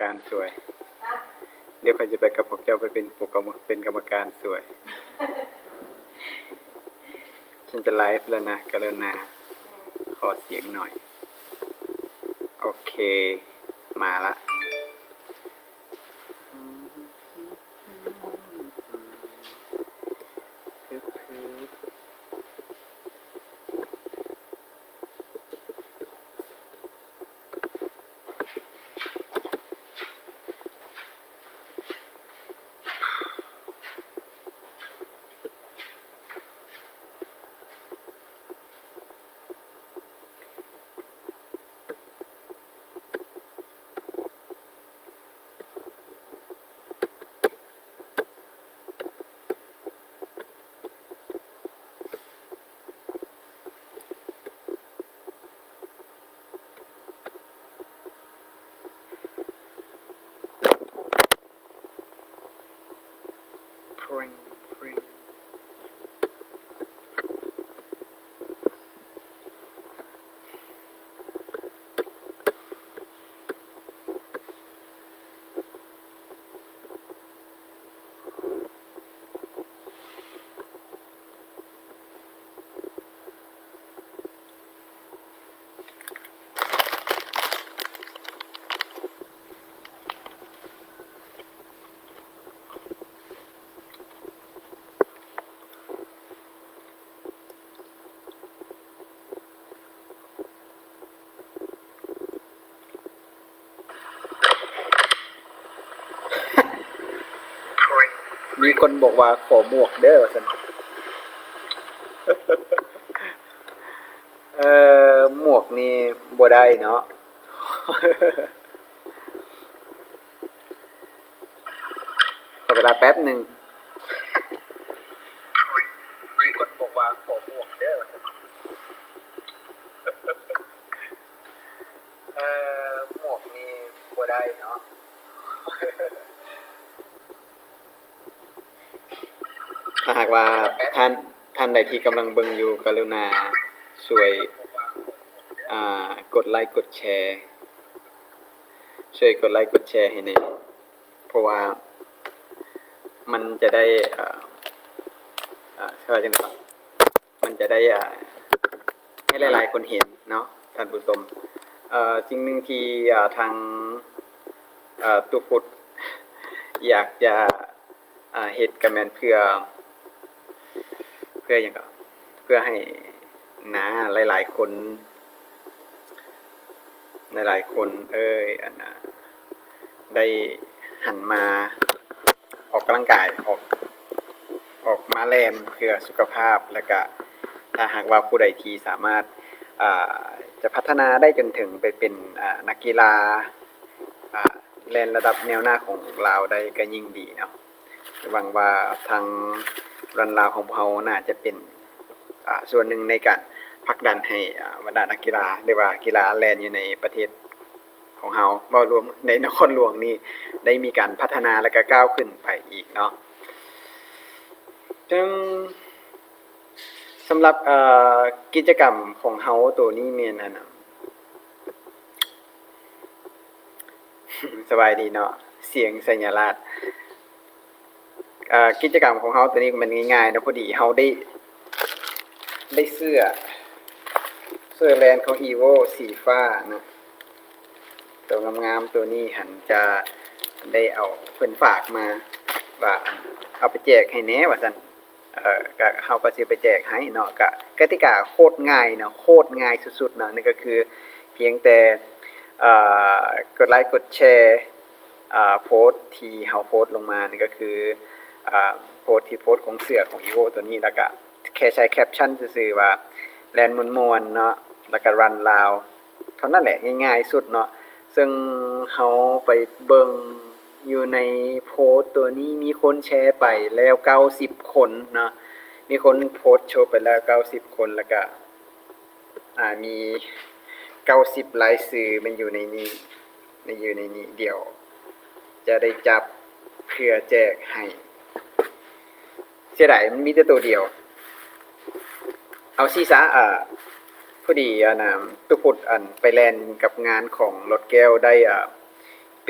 ການຊ່ວຍ. ດຽວຂ້ອຍຈະໄປກັບພວກເຈົ້າໄປເປັນຜູ້ກຳມະ ເປັນກຳມະການຊ່ວຍ. ສັນຈະໄລຟ໌ແລ້ວນະ, ກະລຸນາຂໍສຽງໜ້ອຍ. ໂອເຄ ມາລະ. ມີຄົນບອກວ່າ ຂໍໝວກເດີ້ ວ່າຊັ້ນ. ເອີ ໝວກນີ້ບໍ່ໄດ້ເນາະ. ຂໍເວລາແປັບໜຶ່ງ. ມີຄົນບອກວ່າ ຂໍໝວກເດີ້ ວ່າຊັ້ນ. ເອີ ໝວກນີ້ບໍ່ໄດ້ເນາະ. ຖ້າຫາກວ່າທ່ານ ທ່ານໃດທີ່ກຳລັງເບິ່ງຢູ່ ກະລຸນາຊ່ວຍ ອ່າ ກົດໄລກົດແຊ ຊ່ວຍກົດໄລກົດແຊໃຫ້ແດ່ ເພາະວ່າມັນຈະໄດ້ ເອີ ເອີ ເຂົາວ່າຈັ່ງໃດ ມັນຈະໄດ້ ອ່າ ໃຫ້ຫຼາຍໆຄົນເຫັນເນາະທ່ານຜູ້ຊົມ. ເອີ ສິ່ງໜຶ່ງທີ່ ອ່າ ທາງ ເອີ ຕຸພຸດຢາກຈະ ອ່າ ເຮັດກະແມ່ນເພື່ອ ເພື່ອຫຍັງກໍ ເພື່ອໃຫ້ນາຫຼາຍໆຄົນ ຫຼາຍໆຄົນເອີຍ ອັນນ່າ ໄດ້ຫັນມາອອກກຳລັງກາຍ ອອກ ອອກມາແລ່ນເພື່ອສຸຂະພາບ ແລ້ວກະຖ້າຫາກວ່າຜູ້ໃດທີ່ສາມາດ ອ່າ ຈະພັດທະນາໄດ້ຈົນເຖິງໄປເປັນ ອ່າ ນັກກິລາ ອ່າ ແລ່ນລະດັບແນວໜ້າຂອງລາວໄດ້ກໍຍິ່ງດີເນາະ. ຫວັງວ່າທາງລັນລາວຂອງພວກເຮົາໜ້າຈະເປັນ ອ່າ ສ່ວນໜຶ່ງໃນການຜັກດັນໃຫ້ ອ່າ ບັນດານັກກິລາ ຫຼືວ່າກິລາແລ່ນຢູ່ໃນປະເທດຂອງເຮົາ ເວົ້າລວມໃນນະຄອນຫຼວງນີ້ ໄດ້ມີການພັດທະນາ ແລະ ກະກ້າວຂຶ້ນໄປອີກເນາະ. ເຊິ່ງສຳລັບ ເອີ ກິດຈະກຳຂອງເຮົາໂຕນີ້ແມ່ນ ອັນ ສະບາຍດີເນາະ ສຽງໄຊຍະລາດ. ເອີ ກິດຈະກຳຂອງເຮົາໂຕນີ້ມັນງ່າຍໆເນາະ ພໍດີເຮົາໄດ້ ໄດ້ເສື້ອ ເສື້ອແລນຂອງ ອີໂວ ສີຟ້ານະ ໂຕງາມໆ ໂຕນີ້ຫັ້ນຈະໄດ້ເອົາ ເພິ່ນຝາກມາວ່າ ເອົາໄປແຈກໃຫ້ແດ່ວ່າຊັ້ນ. ເອີ ກະ ເຮົາກະຊິໄປແຈກໃຫ້ເນາະ. ກະ ກະຕິກາໂຄດງ່າຍເນາະ ໂຄດງ່າຍສຸດໆເນາະ. ນີ້ກະຄືພຽງແຕ່ ເອີ ກົດໄລກົດແຊ ເອີ ໂພສທີ່ເຮົາໂພສລົງມານີ້ກະຄື ເອີ ໂພສທີ່ໂພສຂອງເສື້ອຂອງ ອີໂວ ໂຕນີ້ ແລ້ວກະແຄ່ໃສ່ແຄັບຊັນຊື່ໆວ່າ ແລ່ນມ່ວນໆເນາະ ແລ້ວກະຣັນລາວ ເທົ່ານັ້ນແຫຼະ ງ່າຍໆສຸດເນາະ. ເຊິ່ງເຮົາໄປເບິ່ງຢູ່ໃນໂພສໂຕນີ້ ມີຄົນແຊໄປແລ້ວເກົ້າສິບຄົນເນາະ ມີຄົນໂພສໂຊໄປແລ້ວເກົ້າສິບຄົນ ແລ້ວກະ ອ່າ ມີເກົ້າສິບລາຍຊື່ ມັນຢູ່ໃນນີ້ ມັນຢູ່ໃນນີ້ ດຽວຈະໄດ້ຈັບເພື່ອແຈກໃຫ້. ເສຍດາຍມັນມີແຕ່ໂຕດຽວ. ເອົາຊີ້ຊະ ເອີ ພໍດີ ອັນນ່າ ຕຸພຸດ ອັນ ໄປແລ່ນກັບງານຂອງຫຼອດແກ້ວໄດ້ ເອີ ເປ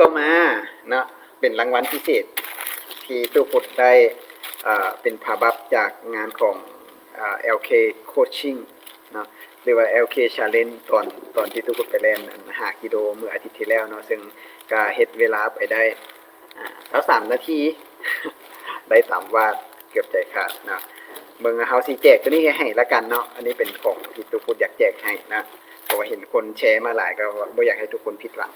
ຕໍ່ມາເນາະ ເປັນລາງວັນພິເສດທີ່ຕູ້ພຸດໄດ້ ເປັນພາບັບຈາກງານຂອງ ແອລເຄ ໂຄດຊິງເນາະ ຫຼືວ່າ ແອລເຄ ຊາເລນ ຕອນ ຕອນທີ່ຕູ້ພຸດໄປແລ່ນອັນຫ້າກິໂລມື້ອາທິດທີ່ແລ້ວເນາະ ເຊິ່ງກະເຮັດເວລາໄປໄດ້ ອາ ຊາວສາມນາທີ ໄດ້ຕາມວາດເກືອບໃຈຂາດເນາະ. ເບິ່ງ ເຮົາຊິແຈກໂຕນີ້ໃຫ້ລະກັນເນາະ ອັນນີ້ເປັນຂອງທີ່ຕູ້ພຸດຢາກແຈກໃຫ້ນະ ເພາະວ່າເຫັນຄົນແຊມາຫຼາຍ ກໍບໍ່ຢາກໃຫ້ທຸກຄົນຜິດຫວັງ.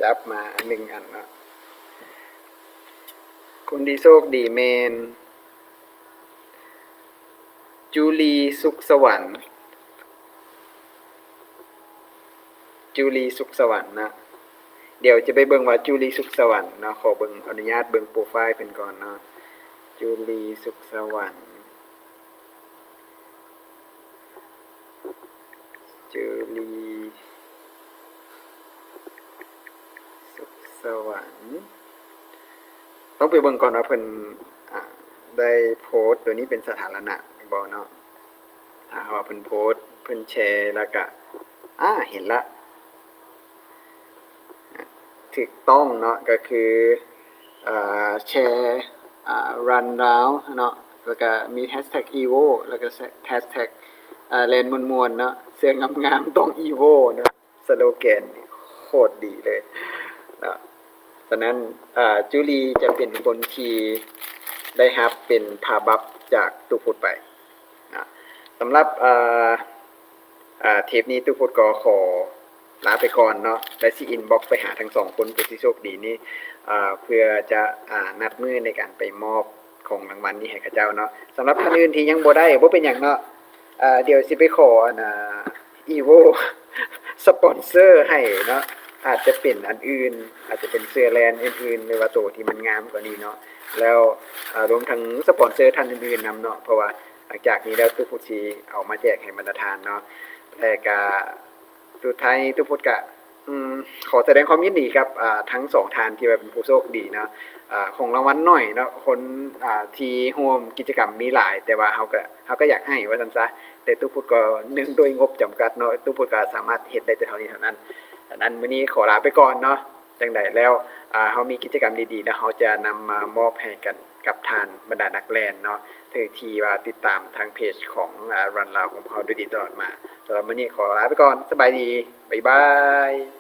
ຈັບມາໜຶ່ງອັນເນາະ ຄົນທີ່ໂຊກດີແມ່ນ ຈູລີ ສຸກສະຫວັນ ຈູລີ ສຸກສະຫວັນນະ. ດຽວຈະໄປເບິ່ງວ່າ ຈູລີ ສຸກສະຫວັນເນາະ ຂໍເບິ່ງ ອະນຸຍາດເບິ່ງໂປຣໄຟລ໌ເພິ່ນກ່ອນເນາະ ຈູລີ ສຸກສະຫວັນ ຈູລີ ສຸກສະຫວັນ ຕ້ອງໄປເບິ່ງກ່ອນວ່າເພິ່ນ ອາ ໄດ້ໂພສໂຕນີ້ເປັນສາທາລະນະບໍ່ເນາະ. ຖ້າຫາກວ່າເພິ່ນໂພສ ເພິ່ນແຊ ແລ້ວກະ ອາ ເຫັນລະ ຖືກຕ້ອງເນາະ ກໍຄື ເອີ ແຊ ອາ ຣັນລາວເນາະ ແລ້ວກະມີແຮັດແທັກອີໂວ ແລ້ວກະແຮັດແທັກ ອາ ແລ່ນມ່ວນໆເນາະ ເສື້ອງາມໆຕ້ອງອີໂວເນາະ. ສະໂລແກນນີ້ໂຄດດີເລີຍເນາະ. ສະນັ້ນ ອາ ຈູລີຈະເປັນຄົນທີ່ໄດ້ຮັບເປັນພາບັບຈາກຕູ້ພຸດໄປເນາະ. ສຳລັບ ອາ ອາ ເທບນີ້ຕູ້ພຸດກໍຂໍລາໄປກ່ອນເນາະ ແລະ ຊິອິນບັອກໄປຫາທັງສອງຄົນຜູ້ທີ່ໂຊກດີນີ້ ອາ ເພື່ອຈະ ອາ ນັດມື້ໃນການໄປມອບ ຂອງລາງວັນນີ້ໃຫ້ເຂົາເຈົ້າເນາະ. ສຳລັບທ່ານອື່ນທີ່ຍັງບໍ່ໄດ້ ບໍ່ເປັນຫຍັງເນາະ ອາ ດຽວຊິໄປຂໍອັນ ອາ ອີໂວ ສະປອນເຊີໃຫ້ເນາະ ອາດຈະເປັນອັນອື່ນ ອາດຈະເປັນເສື້ອແລ່ນອື່ນໆ ຫຼືວ່າໂຕທີ່ມັນງາມກວ່ານີ້ເນາະ ແລ້ວ ອາ ລວມທັງສະປອນເຊີທ່ານອື່ນໆນຳເນາະ ເພາະວ່າຫຼັງຈາກນີ້ແລ້ວຕູ້ພຸດຊິເອົາມາແຈກໃຫ້ບັນດາທ່ານເນາະ ແລະກະ ສຸດທ້າຍຕູ້ພຸດກະ ອືມ ຂໍສະແດງຄວາມຍິນດີກັບ ອາ ທັງສອງທ່ານທີ່ວ່າເປັນຜູ້ໂຊກດີເນາະ ອາ ຂອງລາງວັນໜ້ອຍເນາະ ຄົນ ອາ ທີ່ຮ່ວມກິດຈະກຳມີຫຼາຍ ແຕ່ວ່າເຮົາກະ ເຮົາກະຢາກໃຫ້ວ່າຊັ້ນຊະ ແຕ່ຕູ້ພຸດກໍເນື່ອງດ້ວຍງົບຈຳກັດເນາະ ຕູ້ພຸດກໍສາມາດເຮັດໄດ້ແຕ່ເທົ່ານີ້ເທົ່ານັ້ນ. ສະນັ້ນມື້ນີ້ຂໍລາໄປກ່ອນເນາະ ຈັ່ງໃດແລ້ວ ອາ ເຮົາມີກິດຈະກຳດີໆ ແລ້ວເຮົາຈະນຳມາມອບໃຫ້ກັນກັບທ່ານບັນດານັກແລ່ນເນາະ ທີ່ ທີ່ວ່າຕິດຕາມທາງເພຈຂອງ ອາ ຣັນລາວຂອງພວກເຮົາໂດຍດີຕະຫຼອດມາ. ສຳລັບມື້ນີ້ຂໍລາໄປກ່ອນ ສະບາຍດີ ບາຍບາຍ.